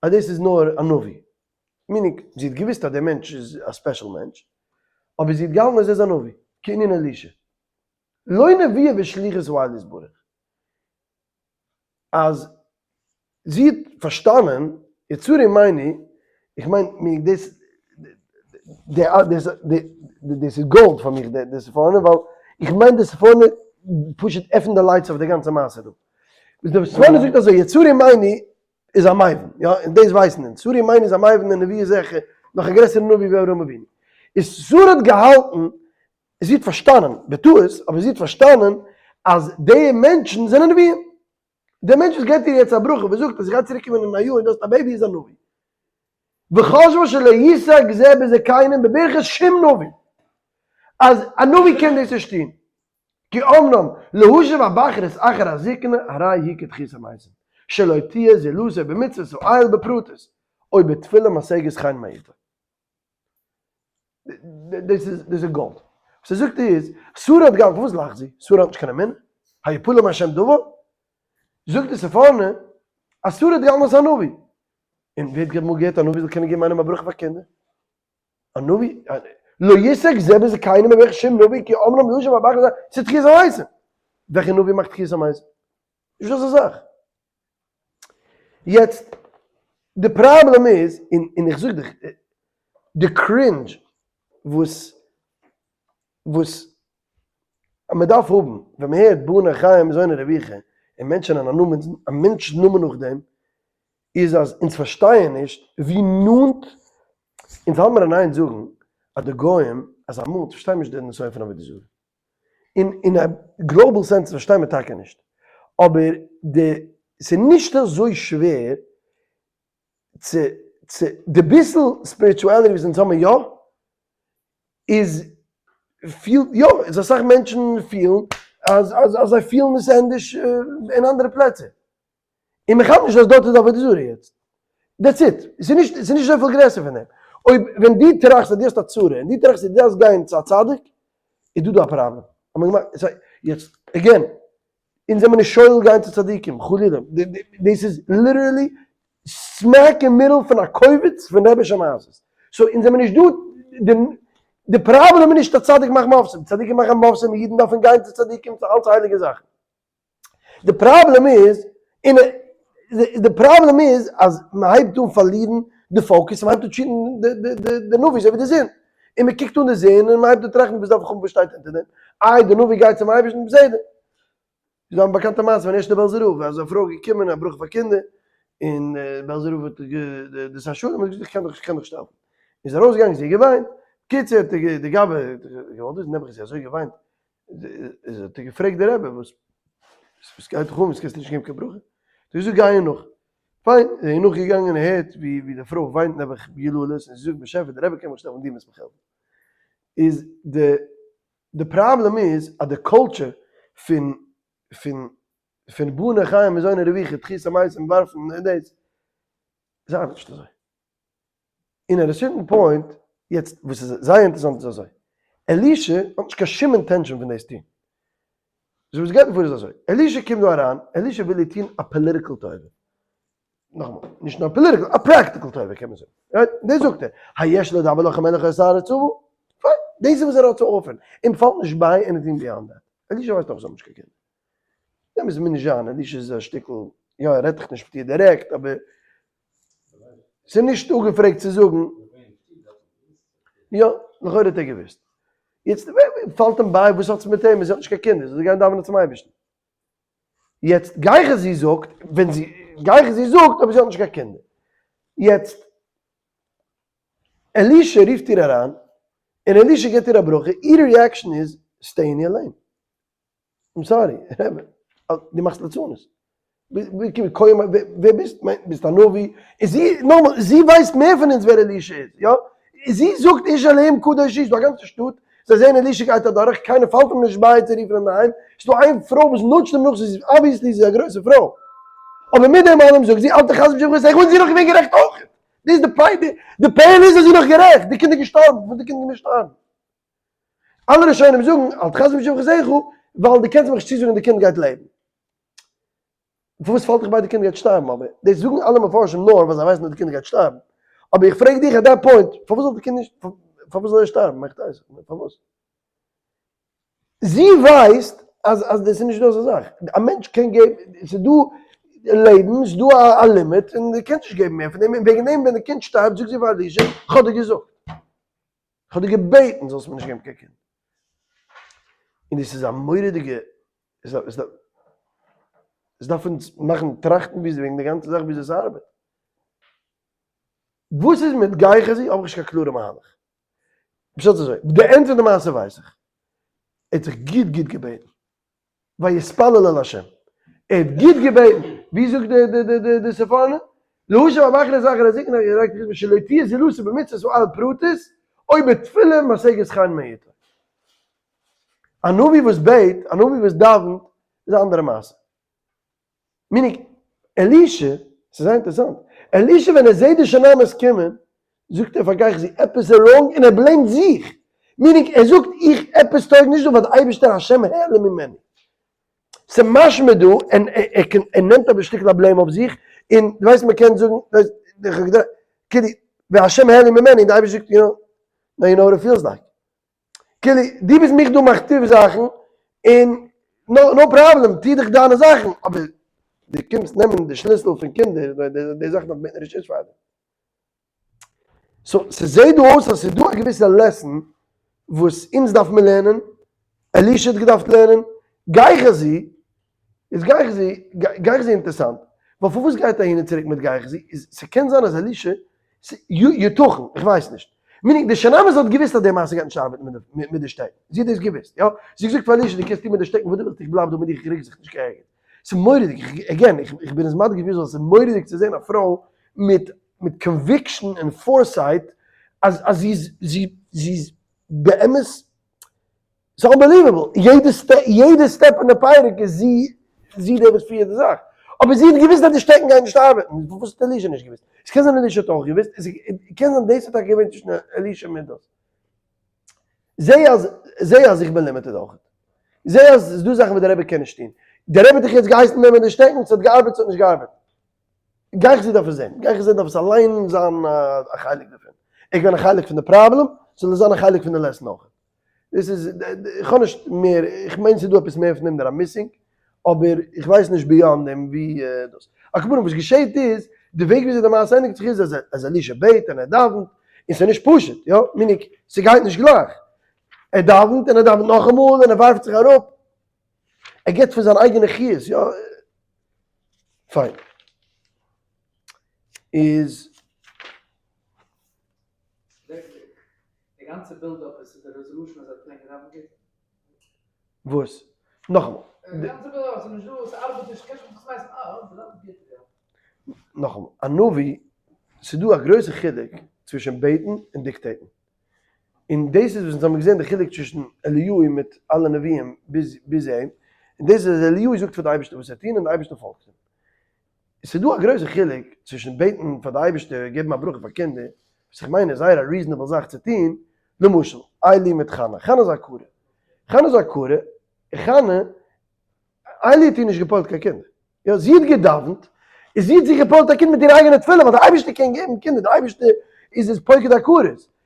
אז דאס איז נאר א נביא, meaning זי האט געוואוסט אז דער מענטש איז א special מענטש, אבער זי האט געהאלטן אז ער איז א נביא, כענין אלישע. לא נביאה ושליחות הוא אל יתברך. אז זי האט פארשטאנען, יצרי מיני, איך מיין meaning דאס, דאס איז גאלד פאר מיך די ספורנו, ווייל איך מיין די ספורנו פשוט עפנט די lights אויף די גאנצע מעשה דא. די ספורנו זאגט אזוי, יצרי מיני איז א מבין, יא, און דאס ווייסן אונז, שרה אמנו איז א מבין און נביא איז זיכער נאך א גרעסערע נביא ווי אברהם אבינו. איז שרה האט געהאלטן, זי האט פארשטאנען, בטעות, אבער זי האט פארשטאנען אז די מענטשן זענען נביאים. דער מענטש וואס געבט איר יעצט א ברכה וואס זאגט אז איך גיי צוריק קומען אין א יאר און דו האסט א baby איז א נביא. וחשבה שלא ישג זה בזקנים בברכת שום נביא. אז א נביא קען דאס נישט טון. כי אמנם להשיב הבחרות אחר הזקנה הרי היא כתחית המתים, שלא תהיה זולתו במצוות האל בפרטות, או בתפילה משגת חן מאיתו. דאס איז דאס איז גאלד. וואס ער זאגט איז, שרה האט געהאלטן, פארוואס לאכט זי? שרה האט נישט קיין אמונה? היפלא מהשם דבר? זאגט די ספורנו, אז שרה האט געהאלטן אז ס'איז א נביא. און ווער האט אמאל געהערט א נביא זאל קענען געבן איינעם א ברכה פאר קינדער? א נביא? לא ישג זה בזקנים בברכת שום נביא כי אמנם להשיב הבחרות ס'איז תחיית המתים. וועלכע נביא מאכט תחיית המתים? נישט דא אזא זאך. יעצט די פראבלעם איז, און איך זאג דיך, די cringe וואס וואס מען דארף האבן ווען מען הערט בני חיי מזוני רויחי און מענטשען א נאמען א מענטש'ס נאמען נאכדעם, איז אז אונז פארשטייען נישט ווי נאנט אונז האלט מיר אין איין זאגן אז די גוים אז אמאל פארשטייען נישט די נסיון פון עבודה זרה. אין אין א global sense פארשטיי מיר טאקע נישט, אבער די ס'איז נישט אזוי שווער צו צו די ביסל spirituality וואס אונז האבן יא, איז פילט יא, איז אסאך מענטשן פילן אז אז אז זיי פילן עס ענדערש אין אנדערע פלעצער. און מען כאפט נישט אז דארט איז עבודה זרה יעצט. That's it. ס'איז נישט ס'איז נישט אזויפיל גרעסער פון דעם. אויב ווען דו טראכסט אז דו האסט א צרה און דו טראכסט אז דו דארפסט גיין צו א צדיק, איז דא דא א פראבלעם. האט מען געמאכט, סא יעצט, again, אונז זעמיר נישט שולל גיין צו צדיקים, חלילה. דאס איז literally smack אין middle פון א קובץ פון רעבישע מעשות. So אונז זעמיר נישט דא, די פראבלעם איז נישט אז צדיק מאכט מופתים, צדיקים מאכן מופתים און אידן דארפן גיין צו צדיקים, ס'איז אלץ הייליגע זאכן. די פראבלעם איז, און די פראבלעם איז אז מען הייבט אן פארלירן די focus, מען הייבט אן treat ן די נביא אזוי ווי די זון, און מען קוקט אן די זון און מען הייבט אן טראכטן וואס דארף איך האבן וואס שטייט אונטער דעם, איי די נביא גייט צום אייבערשטן, בסדר. ס'איז דא א באקאנטע מעשה פון ערשטע בעלזער רב, אז א פרוי איז געקומען א ברכה פאר קינדער, און בעלזער רב האט די שר שלום האט געזאגט איך קען דיך איך קען דיך נישט העלפן, איז ארויסגעגאנגען זי האט געוויינט, בקיצור האט די גבאי געוואלט וויסן נעבעך איז זי אזוי געוויינט, איז האט ער געפרעגט די רבי וואס וואס גייט דיך אן וואס קענסטו נישט געבן קיין ברכה, האט ער געזאגט גיי איר נאך, פיין איז ער נאכגעגאנגען און הערט ווי ווי די פרוי וויינט נעבעך ביללות און זי זאגט באשעפער די רבי קען מיך נישט העלפן דו מוזט מיך העלפן, איז די די פראבלעם איז אז די culture פון פון פון בני חיי מזוני רויחי תחית המתים ווארפן און דאס איז ארבעט נישט אזוי. און at a certain point, יעצט וואס איז זייער אינטערעסאנט איז אזוי, אלישע האט נישט קיין שום intention פון דאס טון, so וואס גייט פאר איז אזוי, אלישע קומט דא אריין, אלישע וויל איר טון א political טובה, נאכאמאל, נישט נאר political, א practical טובה קען מען זאגן, right? דאס זאגט ער, היש לדבר לך המלך את שר הצבא, פיין, דאס איז וואס ער האט צו offer ן, אים פאלט נישט ביי anything beyond that, אלישע ווייסט אויך זיי האבן נישט קיין קינדער. דעם איז מיר נישט זיין, אלישע איז א שטיקל, יא ער רעדט דאך נישט מיט איר דירעקט, אבער ס'איז נישט אפגעפרעגט צו זאגן, יא, לכאורה האט ער געוואוסט. יעצט פאלט אים ביי, וואס האט זי מיט אים, זי האט נישט קיין קינדער, זי זאל גיין דאווענען צום אייבערשטן. יעצט גיחזי זאגט, ווען זי, גיחזי זאגט, אבער זי האט נישט קיין קינדער. יעצט, אלישע רופט איר אריין, און אלישע גיבט איר א ברכה, איר reaction איז, stay in your lane. I'm sorry, רבי, דו מאכסט ליצנות. ווער ביסט? ביסט א נביא? און זי, נאכאמאל, זי ווייסט מער פון אונז ווער אלישע איז, יא? זי זאגט איש אלהים קדוש איש, דא א גאנצע שטאט, זיי זעען אלישע גייט אדורך, קיינער פאלט אים נישט ביי צו רופן אינדערהיים, ס'איז דא איין פרוי וואס נוטשט אים נאך, זי איז obviously זי איז א גרויסע פרוי. אבער מיט דעם אלעם זאגט זי, אל תחז בשבחותיך, און זי איז נאך געווען גערעכט אויך. דאס איז די פיין, די פעין איז אז זי איז נאך גערעכט, די קינד איז געשטארבן, וואס די קינד איז געשטארבן. אלע ראשונים זאגן אל תחז בשבחותיך ווייל דו קענסט מיך נישט צוזאגן די קינד גייט לעבן. פארוואס פאלט דיך ביי די קינד גייט שטארבן אבער דאס זאגן אלע מפרשים נאר ווייל זיי ווייסן אז די קינד גייט שטארבן אבער איך פרעג דיך at that point פארוואס זאל די קינד נישט פארוואס זאל ער שטארבן מאכט אויס פארוואס זי ווייסט אז אז דאס איז נישט דא אזא זאך א מענטש קען געבן ס'איז דא לעבן ס'איז דא א limit און די קענסט נישט געבן מער פון דעם און וועגן דעם ווען די קינד שטארבט זאגט זי פאר אלישע כ'האב דיר געזאגט כ'האב דיר געבעטן זאלסט מיר נישט געבן קיין קינד און דאס איז א מורא'דיגע עס דארף אונז מאכן טראכטן וויאזוי וועגן די גאנצע זאך וויאזוי עס ארבעט. וואס איז מיט גיחזי האב איך נישט קיין קלארע מהלך. פשט איז אזוי, די end פון די מעשה ווייס איך. ער האט זיך גוט גוט געבעטן. ויתפלל אל ה'. ער האט גוט געבעטן. ווי זאגט די ספורנו? להשיב המכניס אחר הזקנה ירק תחת שלא תהיה זילותו במצוות האל פרטית או בתפילה משגת חן מאיתו. א נביא וואס בעט, א נביא וואס דאווענט, איז א אנדערע מעשה. meaning, אלישע, ס'איז זייער אינטערעסאנט, אלישע ווען ער זעט די שונמית קומען, זאגט ער פאר גיחזי עפעס איז wrong און ער blame ט זיך. meaning, ער זאגט איך עפעס טויג נישט דא ווייל די אייבערשטער השם העלים ממני. ס'משמע דא, און ער נעמט אבער שטיקל א blame אויף זיך, און דו ווייסט מ'קען זאגן, כאילו, והשם העלים ממני, און די אייבערשטער זאגט, you know, now you know what it feels like. כאילו, דו ביסט מיך דא מכתיב זאכן, און no problem, טו דיך דיינע זאכן, אבער דו קומסט נעמען די שליסל פון קינדער, די זאכן דארף מען רשות פאר דעם. so, ס'זעט דא אויס אז ס'איז דא א געוויסע lesson וואס אונז דארף מיר לערנען, אלישע האט געדארפט לערנען, גיחזי, איז גיחזי, גיחזי אינטערסאנט, ווייל פארוואס גייט אהין און צוריק מיט גיחזי, איז ס'קען זיין אז אלישע, יתכן, איך ווייס נישט, meaning די שונמית האט געוויסט אז די מעשה גייט נישט ארבעטן מיט די שטעקן, זי האט דאס געוויסט, יא? זי האט געזאגט פאר אלישע דו קענסט טון מיט די שטעקן וואס דו ווילסט איך בלייב דא מיט דיך איך רוק זיך נישט קיין ערגעץ. ס'איז מורא'דיג, again, איך בין עס מדגיש וויאזוי ס'איז מורא'דיג צו זען א פרוי מיט מיט conviction און foresight אז אז זי איז זי זי איז באמת ס'איז unbelievable, יעדע step יעדע step אין די פרק איז זי זי די וואס פירט די זאך, אבער זי האט געוויסט אז די שטעקן גייען נישט ארבעטן, פארוואס האט אלישע נישט געוויסט? עס קען זיין אלישע האט אויך געוויסט, עס קען זיין דאס איז טאקע געווען צווישן אלישע מיט דאס. זע אז זע אז איך בין limited אויך. זע אז ס'איז דא זאכן וואס דער רבי קען נישט טון. דער רבי האט דיך יעצט געהייסן נעמען די שטעקן, ס'האט געארבעט ס'האט נישט געארבעט. גיחזי דארף עס זען. גיחזי דארף עס אליין זיין א חלק דערפון. ער איז געווען א חלק פון די פראבלעם, זאל ער זיין א חלק פון די lesson אויך. דאס איז, איך האב נישט מער, איך מיין ס'איז דא עפעס מער פון דעם that I'm missing, אבער איך ווייס נישט beyond דעם ווי דאס. על כל פנים וואס געשעהט איז, די וועג וויאזוי די מעשה ענדיגט זיך איז אז אז אלישע בעט און ער דאווענט, און ס'איז נישט פשוט, יא, meaning, ס'גייט נישט גלייך. ער דאווענט און ער דאווענט נאכאמאל און ער ווארפט זיך אראפ, ער גיבט פון זיין אייגענע חיות, יא, פיין. איז. די גאנצע build up איז די resolution אז ער האט plain געדאווענט גוט. וואס? נאכאמאל. די גאנצע build up איז נישט דא, ס'ארבעט נישט, קענסט נישט זיך שמייסן, אה, געדאווענט גוט, יא. נאכאמאל, א נביא, ס'איז דא א גרויסע חילוק צווישן בעטן און dictate ן. און דאס איז וואס אונז האבן געזען די חילוק צווישן אליהו מיט אלע נביאים ביז ביז אים, און דאס איז אז אליהו זאגט פאר די אייבערשטער וואס ער טון און די אייבערשטער פאלגט אים. ס'איז דא א גרויסע חילוק צווישן בעטן פאר די אייבערשטער געבן א ברכה פאר קינדער, וואס איך מיין איז זייער א reasonable זאך צו טון, למשל, עלי מיט חנה, חנה איז א עקרה, חנה איז א עקרה, און חנה, עלי האט איר נישט געפועלט קיין קינדער, יא, זי האט געדאווענט, און זי האט זיך געפועלט א קינד מיט איר אייגענע תפילה, ווייל די אייבערשטער קען געבן קינדער, די אייבערשטער איז איז פוקד עקרות.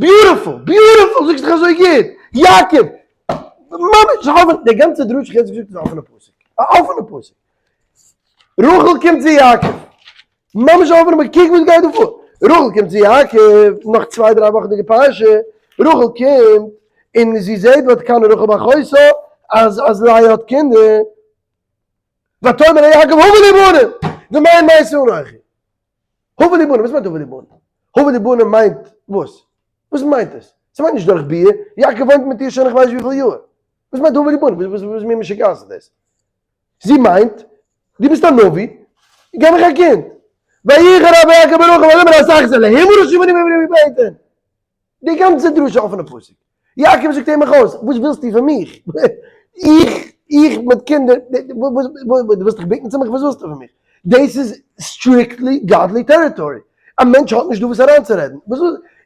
beautiful! beautiful! זאגסט דאך אזוי גוט! יעקב! ממש! די גאנצע דרשה איך האב יעצט געזאגט איז א אפענע פסוק. א אפענע פסוק! רחל קומט צו יעקב. ממש א אפענע פסוק. קוק וואס גייט דא פאר. רחל קומט צו יעקב, נאך צוויי דריי וואכעדיגע פרשה, רחל קומט, און זי זעט ותקנא רחל באחותה אז אז לאה האט קינדער. ותאמר אל יעקב הבה לי בנים! ומאין מתה אנכי. הבה לי בנים, וואס מיינט הבה לי בנים? הבה לי בנים מיינט וואס? וואס מיינט עס? ס'מיינט נישט דורך ביאה, יעקב וואוינט מיט איר שוין איך ווייס וויפיל יאר. וואס מיינט הבה לי בנים? וואס מין משוגעת איז דאס? זי מיינט, דו ביסט א נביא, געב מיך א קינד. ויחר אף יעקב ברחל ויאמר התחזה אלהים הרשעה בנים עברי מבטן. די גאנצע דרשה אפענע פסוק. יעקב זאגט הער מיך אויס, וואס ווילסטו פון מיך? איך, איך מיט קינדער, דו ווילסט דיך בוקן צו מיך? וואס ווילסטו פון מיך? דאס איז strictly godly territory. א מענטש האט נישט דא וואס אריינצורעדן.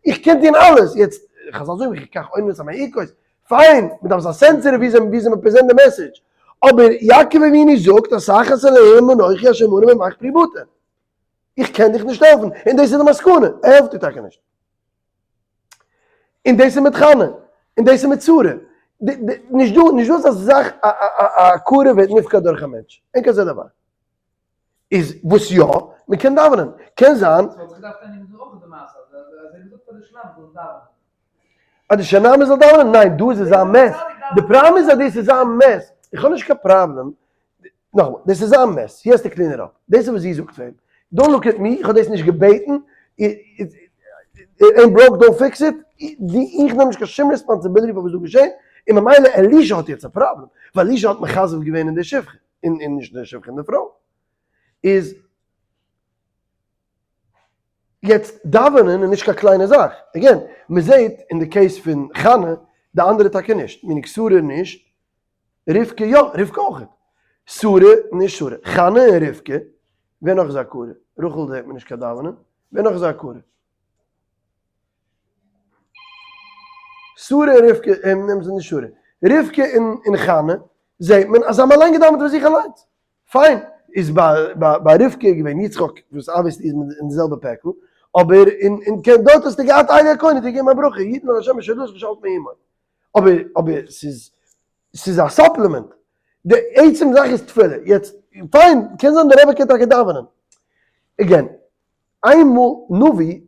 איך קען טון אלעס. יעצט, חזל זאגן וכי כך עונין את המעיקות. פיין, מען דארף זיין sensitive וויאזוי מען present די message. אבער יעקב אבינו זאגט התחת אלהים אנכי אשר מנה ממך פרי בטן. איך קען דיך נישט העלפן, און דאס איז די מסקנא, ער העלפט דיר טאקע נישט. און דאס איז מיט חנה, און דאס איז מיט שרה. נישט דא, נישט דא אזא זאך א עקרה ווערט נפקע דורך א מענטש, אין כזה דבר. איז וואס יא? מען קען דאווענען, קען זיין. ס'וואלט זיך געדארפט ענדיגן דא אויך די מעשה, אז ער האט געזאגט פאר די שונמית זאל דאווענען. אז די שונמית זאל דאווענען? ניין, דא איז עס א mess, די פראבלעם איז אז דאס איז א mess, איך האב נישט קיין פראבלעם, נאכאמאל, דאס איז א mess, he has to clean it up, דאס איז וואס זי זאגט פאר אים, don't look at me, איך האב דאס נישט געבעטן, ain't broke don't fix it, איך נעם נישט קיין שום responsibility פאר וואס דא געשען, און ממילא אלישע האט יעצט א פראבלעם, ווייל אלישע האט מכזב געווען אין די שפחה, און נישט אין די שפחה אין די פרוי, איז. יעצט דאווענען איז נישט קיין קליינע זאך, again, מען זעט אין די case פון חנה, די אנדערע טאקע נישט, meaning שרה נישט, רבקה יא, רבקה אויך, שרה נישט שרה, חנה און רבקה, ווער נאך איז עקרה? רחל זעט מען נישט קיין דאווענען, ווער נאך איז עקרה? שרה און רבקה, נעם זיי נישט שרה, רבקה און חנה זעט מען אז זיי האבן אליין געדאווענט פאר זיך אליינס, פיין, איז ביי רבקה איז געווען יצחק וואס obviously איז אין די זעלבע פעקל, אבער אין קען דארט האסטו געהאט עלי הכהן האט דיר געגעבן א ברכה, יתן לך השם אשר דרשך ושאלת מעמו. אבער אבער ס'איז ס'איז א supplement, די עצם זאך איז תפילה, יעצט פיין, קען זיין די רבי קען טאקע דאווענען, again, איינמאל נביא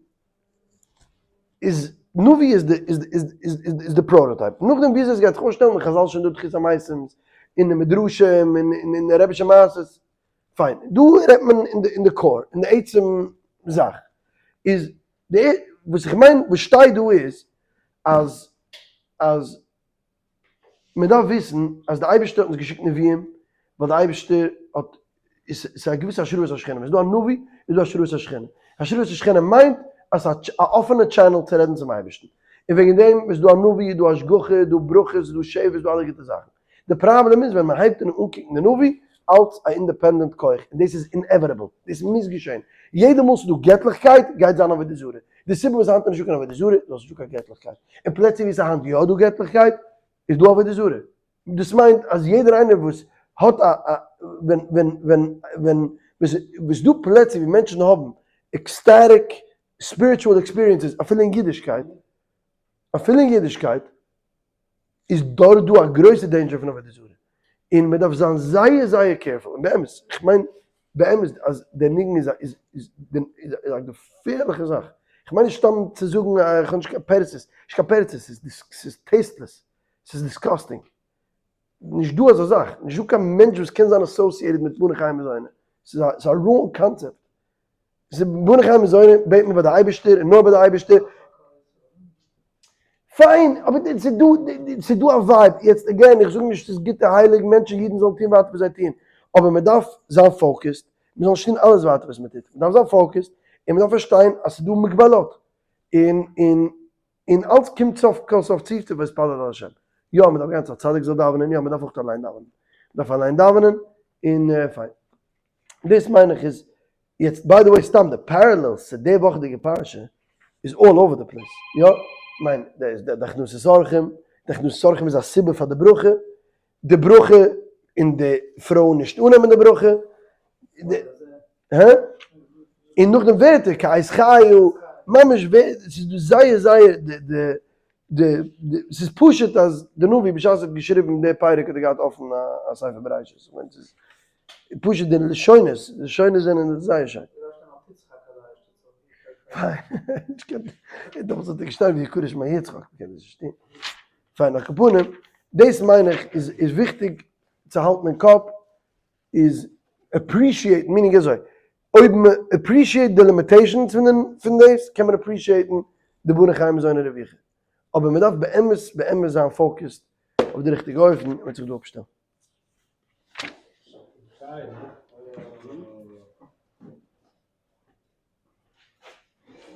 איז נביא איז די איז איז איז איז די prototype, נאכדעם וויאזוי עס גייט זיך אויסשטעלן אין חזל שוין דא תחית המתים'ס און די מדרשים און און די רבי'שע מעשות, פיין, דא רעדט מען אין די אין די core, אין די עצם זאך, איז די וואס איך מיין וואס שטייט דא איז אז אז מען דארף וויסן אז די אייבערשטער האט אונז געשיקט נביאים ווייל די אייבערשטער האט איז ס'איז א געוויסע השראת השכינה, ווען ס'איז דא א נביא איז דא השראת השכינה, השראת השכינה מיינט אז ס'איז א אפענע channel צו רעדן צום אייבערשטן, און וועגן דעם ווען ס'איז דא א נביא איז דא השגחה, איז דא ברכות, איז דא שבע, איז דא אלע גוטע זאכן. די פראבלעם איז ווען מען הייבט אן אנקוקן די נביא אלץ א independent כח, און דאס איז inevitable, דאס מוז געשען, יעדע מאל ס'איז דא געטליכקייט גייט זיין עבודה זרה, די סיבה וואס היינט איז נישטא קיין עבודה זרה איז ווייל ס'איז נישטא קיין געטליכקייט, און פלעצער ווי ס'איז היינט יא דא געטליכקייט איז דא עבודה זרה, דאס מיינט אז יעדער איינער וואס האט א א ווען ווען ווען ווען ווען ס'איז דא פלעצער ווי מענטשן האבן ecstatic spiritual experiences אפילו אין אידישקייט, אפילו אין אידישקייט, איז דארט דא א גרויסע danger פון עבודה זרה, און מען דארף זיין זייער זייער careful, און באמת, איך מיין באמת אז דער ניגון איז א איז איז איז א געפערליכע זאך, איך מיין נישט סתם צו זאגן איך האב נישט קיין פערצעס, נישט קיין פערצעס, ס'איז ס'איז tasteless, ס'איז disgusting, נישט דא אזא זאך, נישט דא קיין מענטש וואס קען זיין associated מיט בני חיי ומזוני, ס'איז א ס'איז א wrong concept. בני חיי ומזוני בעט מען ביי די אייבערשטער און נאר ביי די אייבערשטער. פיין, אבער ס'איז דא, ס'איז דא א vibe, יעצט again איך זאג נישט ס'איז גוט און הייליג מענטשן אידן זאלן טון ווייטער וואס זיי טוען, אבער מען דארף זיין focused, מען זאל נישט טון אלעס ווייטער וואס מען טוט, מען דארף זיין focused און מען דארף פארשטיין אז ס'איז דא מגבלות, און און און אלץ קומט סוף כל סוף צו צו ואתפלל אל השם. יא מען דארף גיין צו א צדיק זאל דאווענען, יא מען דארף אויך אליין דאווענען, מען דארף אליין דאווענען און פיין. דאס מיין איך איז יעצט by the way סתם די parallels צו די וואכעדיגע פרשה איז all over the place יא מיין די הכנסת אורחים די הכנסת אורחים איז א סיבה פאר די ברכה די ברכה און די פרוי נישט אננעמען די ברכה הא? און נאכדעם ווערטער כעת חיו ממש ווער ס'איז דא זייער זייער די די די די ס'איז פשוט אז די נביא בשעת ער האט געשריבן די פרק האט ער געהאט אפן א ספר בראשית כ'מיין ס'איז פשוט די לשונות, די לשונות זענען זייער שיין. פיין, נישט קיין, דעמאלטס האט ער געשטאנען ווי קדוש מה יצחק, מ'קען דאס נישט טון. פיין, על כל פנים, דאס מיין איך איז איז וויכטיג צו האלטן אין קאפ, איז appreciate, meaning אזוי, אויב מען appreciate די limitations פון פון דאס, קען מען appreciate ן די בני חיי ומזוני רויחי. אבער מען דארף באמת באמת זיין focused אויף די ריכטיגע אופן, און מען וועט זיך דא אפשטעלן.